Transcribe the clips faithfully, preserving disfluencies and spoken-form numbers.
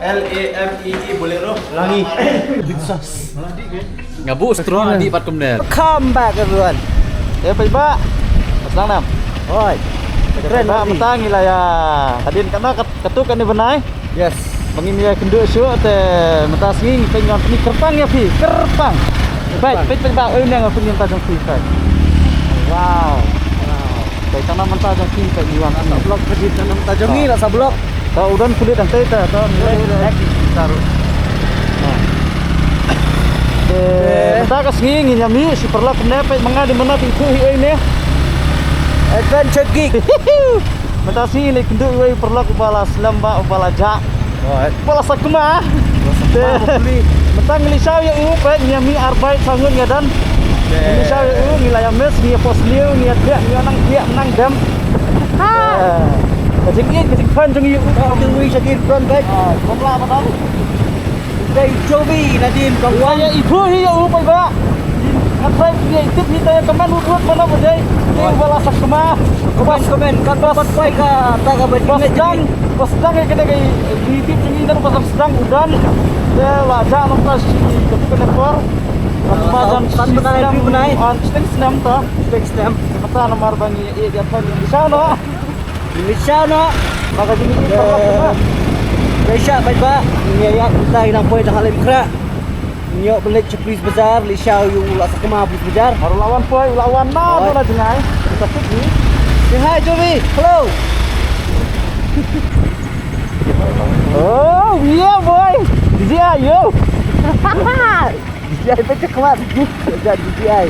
L A M E E Bolero. Langi. Nga bu strong adi pat kumne. Come back, everyone. Eh, paidbah. Sdang nam. Oi. Kren, paidbah, mynta ngi la ïa hadien katno, kat, katto katne bnai. Yes. Ba ngin ïa kynduh shuh te mynta sngi ngi pynïaid ni kyrpang ïa phi, kyrpang. Peit, peit, peit ba, oi, nang pynïaid ta jong phi, peit. Wow. Wow. Peit, tang na mynta jong phi, peit, ni wan. Sa block peit, tang na mynta jong ngi la sa block. Ta u don kulit ang tei ta, ta ngi. Taruh. Te mynta ka sngi ngin ïa mih shi paralok ne, peit, ma nga dei mynta phi kynduh hi, oi, ne. Adventure Geek. Mynta sngi ngi la kynduh ïa uwei u paralok uba la slem bha, uba la jah. Uba la sakma. Te mynta ngi la shaw ïa u, peit, ngi ïa mih ar beit, saw ngut ngi don. Ngi la shaw ïa u, ngi la ïa miss, ngi ïa pos liu, ngi ïa thiah, ngi ïa nang thiah, nang dem. Ha. Ka jingïeit, ka jingkhuslai jong ngi ïa u. Ka jingïeit, ka jingkhuslai, peit. Ah, khuslai ba tang. Dei Jovi nadien ka wan. Ïa, i phu hi ïa u paidbah. Nga trai phi ïa tip hi, te comment u buat mana ba dei. Dei uba la sakma. Comment, comment. Kan ba pat pai ka ta ka ba dei. Ba sdang, ba sdang ïa ka dei ka i tip jong ngi, kan ba sdang u don. Te la jah nang ta shi ka tu ka ne por. Kan ba jan san bnai, phew bnai. An stem snem ta. Stem snem. Ka ta namar ba ngi ïa ïa phan ngi sha no. Ngi sha na. Ba ka jingïeit ka paralok na. Ngi sha paidbah. Ngi ïa ïa kita ngi nang poi tang ha Laitumkhrah. Ngi ïoh ban leit sha Police Bazar, leit sha ïa u la sakma Police Bazar. Haru la wan poi, u la wan na, oi, tu la jngai. Kita sik ni. Say hi, Jovi. Hello. Oh, yeah, boy. Yeah, yo. Yeah, I bet you come on. Yeah, D J I.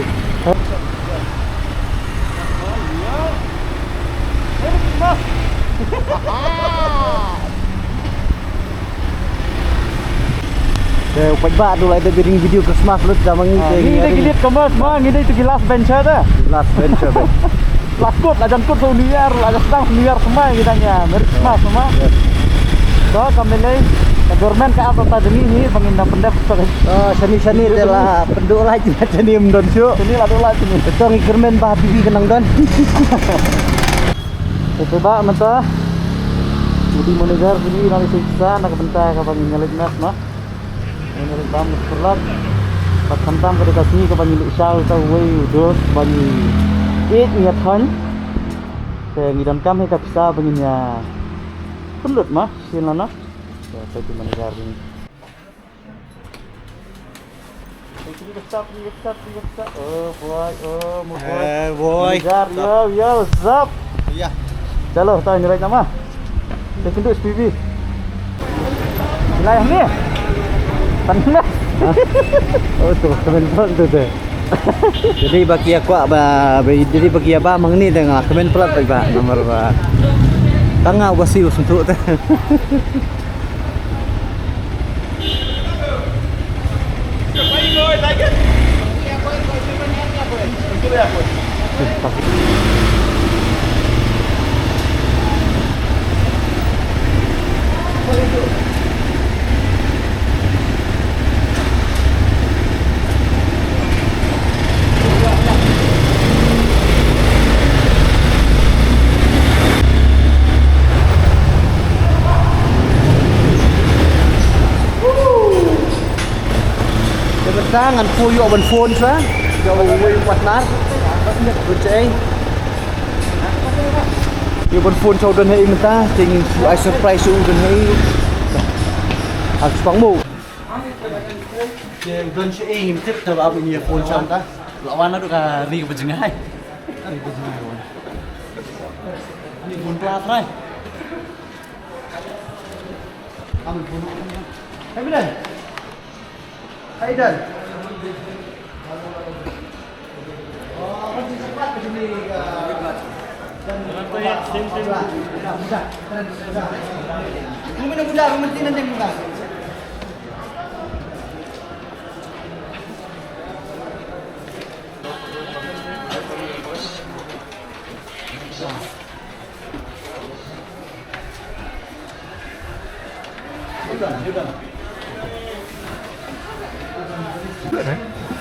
Te u paidbah, du lai da bidding video Christmas lut da ma ngi. Ah, te ngi ngi dei ring. Ki dei Christmas ma, ngi dei tu ki last bencher da. Last bencher, ben. Last kut, la jan kut sa u New Year, la jan sdang u New Year, semai ngi dang ïa. Merry Christmas, semai. Yes. To, ka mele, ka government ka ap ta jong ngi hi, ba ngin da pyndep. To, shane shane te la pynduh la jingïa shane ym don shuh. Shane la duh la shane. Te to ngi kyrmen ba habibi ka nang don. Te paidbah mynta. Udi manager sini nang isi sa na ka bynta ka ba ngin ïa leit mess ma. Ngin ïa leit bam na ka pyrlak. Bad khamtam ka dei ka sngi ka ba ngin leit shaw ïa uwei u dost ba ngi ïeit ngi ïa thaiñ. Te ngi donkam hi ka pisa ba ngin ïa pynlut ma shisien lano. Te udi manager sini. Oh boy, oh my boy. Eh, boy. Manager, yo, yo, what's up? Iya. Chalo, tayo ni right nama. Second to S P B. Sila yang ni. Panas. Oh, tu kmen plat tu tu. Jadi bagi aku ba, ba- jadi bagi abang mang ni tengah kmen plat ba nomor ba. Tanga wasi sentuk tu. Te mynta ngan poi ïoh ban phone sha ïa uwei u partner. Ïoh ban phone sha u don ha i mynta, te ngin shu ai surprise sha u don ha i. Ak spang mo. Te u don sha i ngim tip te ba ngin ïa phone sha u ta. La wan naduh ka ri ka ba jngai. Ka ri ka ba jngai wan. Ni phone pla trai. Hey, Bidan. Hey, Dan.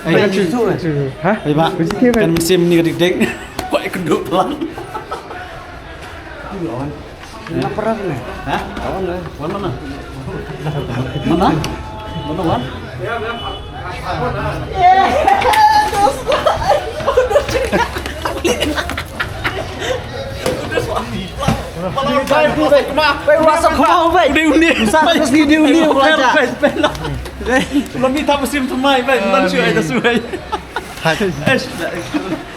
Ai, kan cucu, eh? Ha? Ai, Mak. Cucu ke, kan mesin ni dik-dik. Kau ikut dua pelang. Lapar aku nih. Hah? Kawan nih. Wan mana? Mana? Mana, Wan? Wei, wasa kau, wei. Udah undi. Usah terus ni dia undi, Udah, belajar. Wei, wei. Belum minta musim temai, wei. Belum cuy, ada suai. Hai. Eish, dah.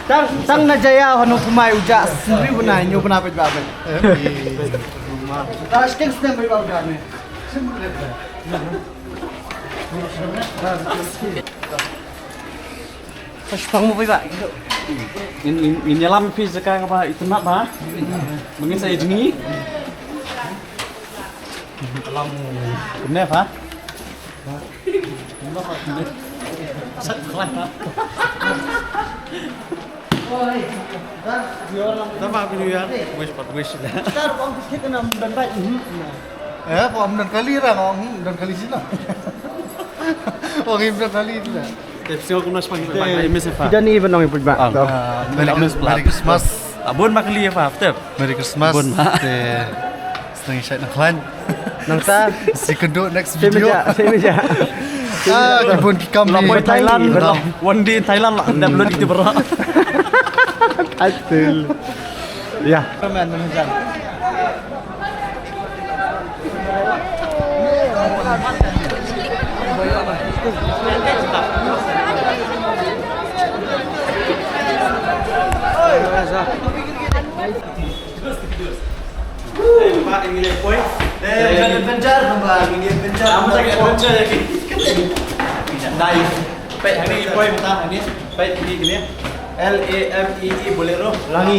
Tang, tang na jaya hanu kumai uja sendiri benar, nyu benar pet ba pet. Tara sting stem pet ba uja ni. Pas pang mo pet ba. In, in, in yalam pi zaka ba itunat ba. Mengin saya jengi. Alam. Kumne ba. Sat khlai ta. Tama aku ya. Wish pat wish lah. Tar kong kit kena dan baik. Eh, kong dan kali ra kong dan kali sila. Kong dan kali sila. Tep sio kunas pagi pagi. Ini sefa. Kita ni even nong iput ba. Ah, Merry Merry Christmas. Abun makali ya fa. Tep. Merry Christmas. Bun, ma. Te, setengah syaik nak lan. Nang ta. Si kedua next Same video. Aja, same aja. Ah, kibun ki kam ni. Lapor Thailand. Lam. One day in Thailand lah. Dah belum itu berak. Atul. Ya. Ramen, ramen jam. Eh, ba, ini le point. Eh, ini adventure, ba, ini adventure. Apa lagi adventure lagi? Dive. Pet ini point, ta, ini. Pet ini, ini. L A M E E, Bolero. Langi.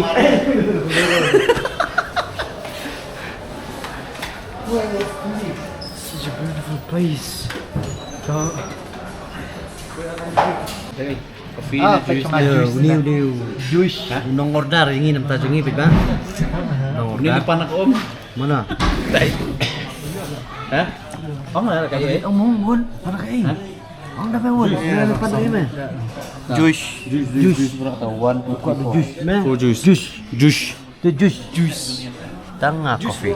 Such a beautiful place. Ka. Coffee, ah, juice, pek sama juice, uni, uni, juice. Hah? Nong order, ini namta jungi, pek ba? Nong order. Ini depan aku, Om. Mana? Dai. Hah? Om, mana kayu, eh? Om, Om, Om. Mana kayu? Hah? Om, dah, Om. Juice. Mana depan kayu, meh? Juice. Juice, juice, juice, berapa? One, two, three, four. Juice, meh. Four juice. Juice. Juice. Tu juice. Juice. Tang ah, coffee.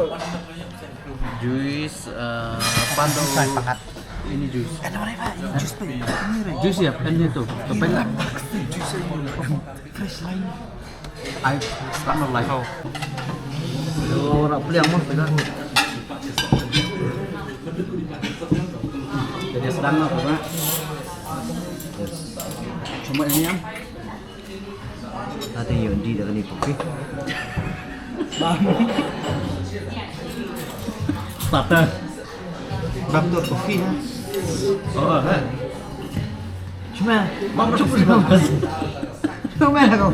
Juice, eh, pandu. Ini juice. Eh, tak apa, ini juice, Pak. Ini, Ray. Juice ya, pen itu. Ke pen. Juice. Fresh lime. Ai, selamat lah. Oh. Orang beli yang mana? Jadi sedang apa, Pak? Cuma ini yang Ate ïoh di da kane coffee. Bam. Starter. Bam tu coffee ha. Oh, ha. Cuma, bam tu coffee. Cuma aku.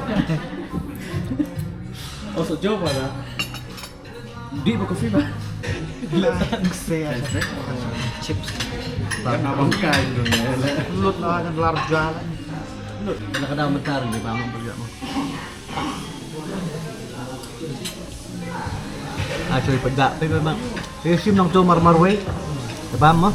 Oh, so jauh pada. Di ba coffee ba. Gila. Chips. Kan abang kai tu. Lut lah kan lar jalan. Lut. Kena kena mentar ni ba mah bergerak mah. Ah, cuy pedak tu memang. Dia sim nang tu mar-mar wei. Tebam mah.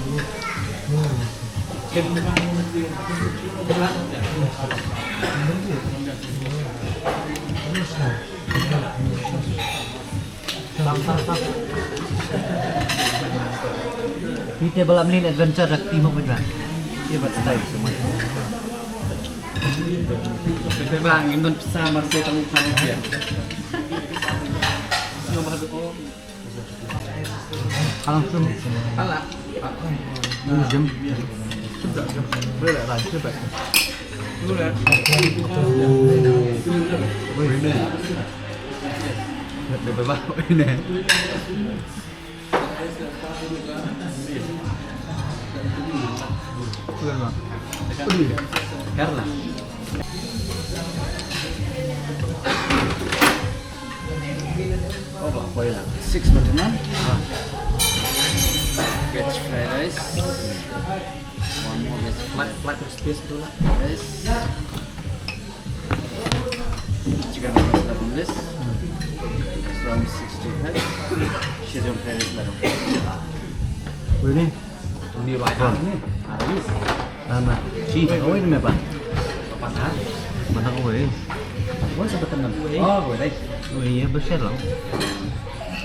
Kita balam ni adventure dak timo benda. Dia buat style semua. Kita bang, ingin pesan masih tahu kan dia. Nomor tu. Alang sum. Alang. Jam. Boleh lah, cepat. Boleh. Boleh. Boleh, boleh. Boleh. Boleh, Bang. Boleh. Karla. Oh, Bang, boleh lah. Six butter naan. Ah. Veg fried rice. One more veg. Flat, flat space tu lah. Rice. Chicken masala boneless. From sixty-five. Szechuan fried rice lah. Boleh ni? Ni rajang ni. Ada ni. Lama. Si, oi ni apa? Apa sah? Mana oi? Oi, siapa teman? Oh, oi, dai. Oh iya, besar lah.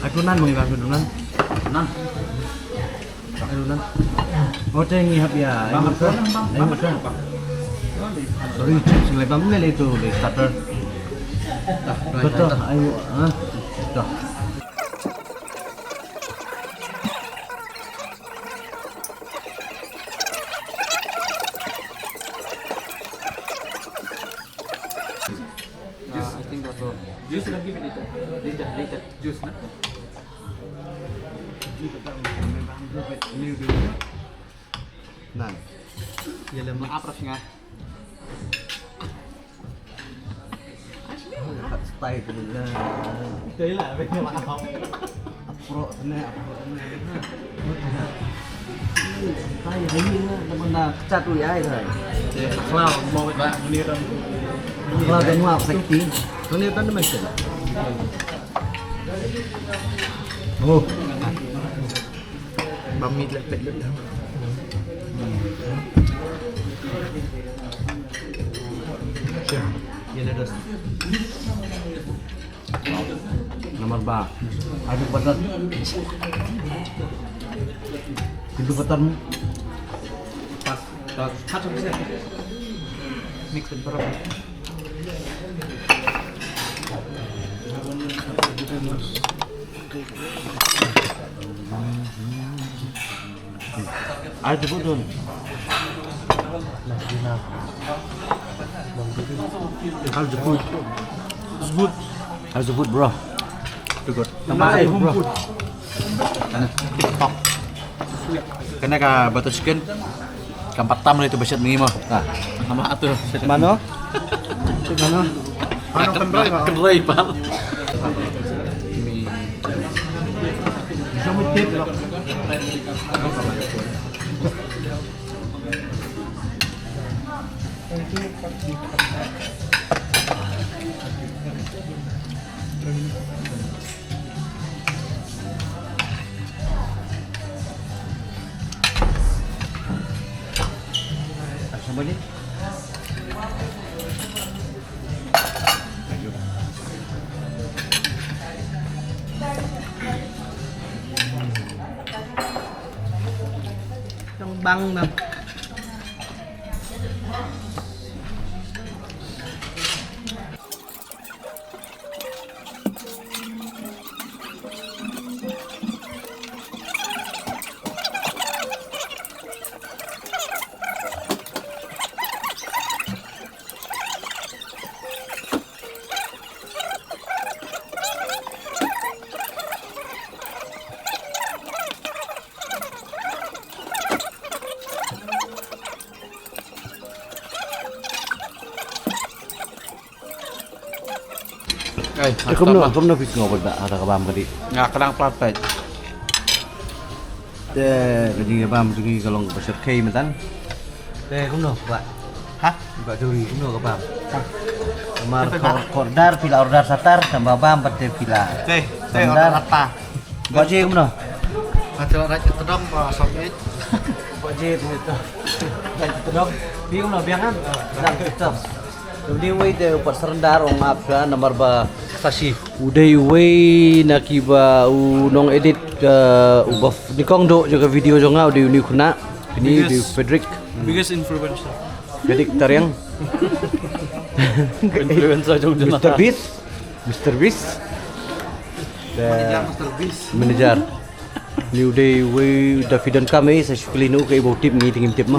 Ai tu nan, mong iba tu nan. Nan. Ai tu nan. Oh, te ngi hap ïa. Bang, ai tu nan, bang. Ai tu nan. Sorry, chips ngi bam ne le tu le starter. Betul, ayo, ah. Dah. Juice, I think that's all. Juice, you can give it later. Later, later. Juice, no? Nan. Ïa le ma ap rap nga. Kat style tu lah. Ito ila, benda ma ap. Apro ne, apro ne. Style ini lah, teman dah kecat tu ya, itu. Kalau mau ba ni kan. Kalau dah muak sakti. Tu ni kan macam. Oh. Bam mi leh pet lut dah. Sia. Ïa le dos. Namar ba. Adu patat. Pintu patat. Pas. Pas. Mix ben parap. Ai jebut dun. Ai jebut. Jebut. Ai jebut, bro. Too good. Tambah ai, bro. Kane ka butter chicken. Kam pat tam ri tu ba shet ma ngi mo. Ah. Namar atu. Shet mano? Shet mano? Mano kynrei ba? Kynrei ba. Tong bang bang. Ai, kumno, kumno phi sngew bad ha ka bam ka dih? Nga kdang plat peit. Te ka jingbam jong ngi ka long kaba shyrkhei mynta. Te kumno ba? Ha? Ba jong ngi kumno ka bam? Namar ka order phi la order satar, tang ba bam pat te phi la. Te, te order ata. Ba je kumno? Ata raj tedong ba som ej. Ba je kumno? Raj tedong. Bi kumno biang kan? Dang tetap. Dei uwei te u pat surrender ong ap ka namar ba sa shi. U dei uwei na kiba u nong edit, eh, uba nyngkong doh jong ka video jong nga, u dei uni u khynnah. Kine u dei u Frederick. Biggest influencer. Frederick Tariang. Influencer jong Mister Beast. Mister Beast. Manager Mister Beast. Manager. Ni u dei uwei da phi donkam ei, sa shu kylli noh, kaei ba u tip ngi te ngim tip mo.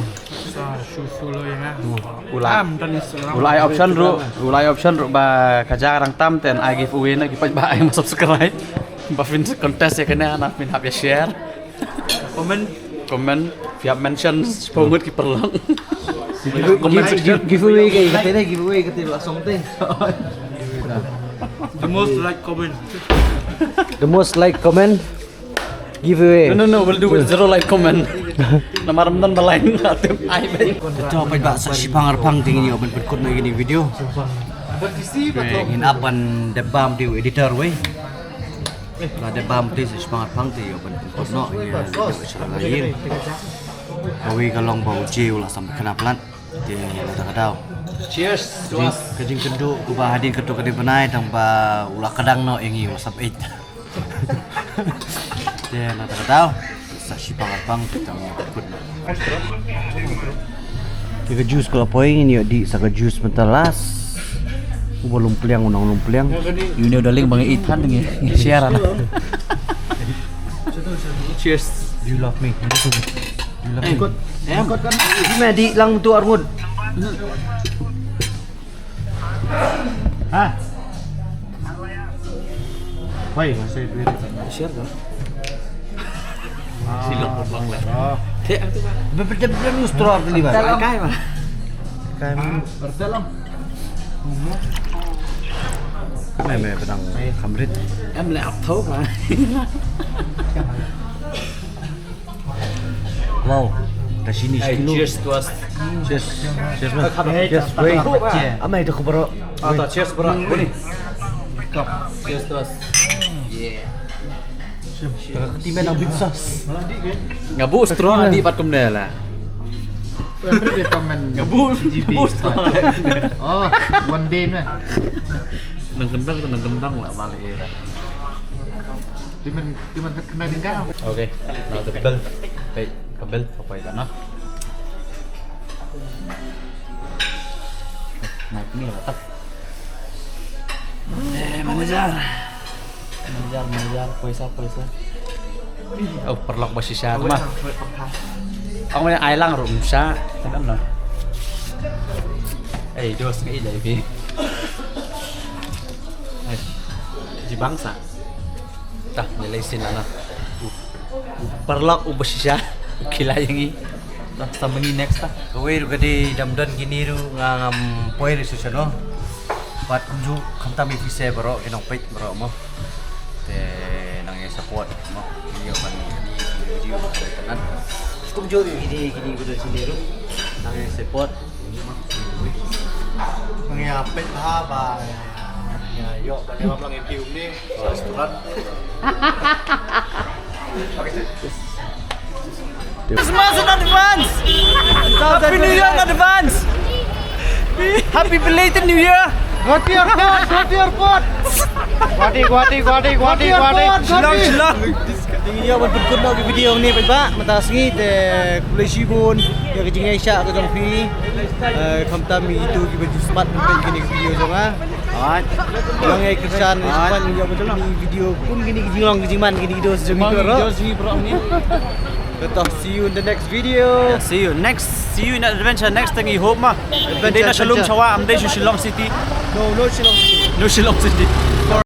Sa shu follow ïa nga. U la ai option ruh, u la ai option ruh ba ka jaka dang tam te yn ai giveaway na ki paidbah ai ma subscribe. Ba phin contest ïa kane, na phin hap ïa share. Comment. Comment, phi hap mention shaphang ngut ki paralok. Comment section. Giveaway ka, kata ne giveaway kata la song te. The most like comment. The most like comment. Giveaway. No, no, no, we'll do with zero like comment. Namar mynta ba line atem ai ba. To paidbah, sa shipang arpang te ngin ïoh ban pynkut noh ïa kane ka video. Ngin ap ban dep bam te u editor wei. La dep bam te sa shipang arpang te ïoh ban pynkut noh ïa ka ïing. Kawei ka long ba u Jay u la sam khynnah palat. Te nangta ka daw. Cheers to us. Ka jingkynduh kaba hadien katto katne bnai tang ba u la kdang noh ïa ngi u la sap eit. Te nangta ka daw. Sa shipang apang te tang ïa kut. Te ka juice ka la poi ngin ïoh dih sa ka juice mynta last. Uba lum pliang u nang lum pliang. Ïa une u darling ba ngi eit than ngi share ana. Cheers. Do you love me? Do you love me? Em. Em. Di me di lang tu arngut. Ha? Wei, masih beri. Share tu. Silok potong lah. Oh. Te ang tu ba. Bebeda bebeda ni store tu ni ba. Kai kai ba. Kai ma. Berdalam. Kai ma pedang kamrit. Em le ap thau ba. Wow. Ka shini shini. Cheers to us. Cheers. Cheers man. Cheers. Wei. Amai tu bro. Ah, cheers bro. Buni. Cheers to us. Yeah. Ka timen ang bit sauce. Nga bu straw di pat kumne la. Nga bu bu straw. Oh, one day na. Nang kentang nang kentang la balik ya. Timen timen kena dingka. Okay. Now the bell. Hey, ka bell apa itu nah? Naik ni lah tak. Eh, manager. Manager, manager, paisa, paisa. Oh, paralok ba shisha ma. Ang manager ai lang room sha. Kan no. Eh, dos ngai dai pi. Eh, jibang sa. Tah, nilai sin ana. Paralok uba shisha. Kila ïa ngi. Tah, sa ma ngi next tah. Kawei ruh ka dei dam don kine ruh nga ngam poi ruh shisha no. Pat kumjuh khamtam ïa phi se baroh ki nongpeit baroh mo. Te nang ïa support mo. Video ban video ban. Kumjuh kine kine ba don kine ruh nang ïa support. Nang ïa peit bha ba ïa ïoh ban ïa lam lang ïa phi umne. Restoran. Christmas in advance. Happy New Year in advance. Happy belated New Year. Guwahati Airport, Guwahati Airport. Guwahati, Guwahati, Guwahati, Guwahati. Shillong, Shillong. Te ngi ïa ban pynkut noh ki video ni paidbah mynta sngi te khublei shibun ïa ka jingïaishah ka jong phi. Eh, khamtam ïa kito kiba ju smat ban peit kine ki video jong nga. Alright. Nang ïa kyrshan ïa smat ïa ban peit kine ki video kum kine ki jinglong ki jingman kine ki dos jong ngi baroh. Dos jong ngi baroh ni. Te to see you in the next video. Yeah, see you next, see you in adventure next time, I hope ma. Adventure, adventure. Dei na Shillong Chawa, am dei shu Shillong City. No, no Shillong City. No Shillong City.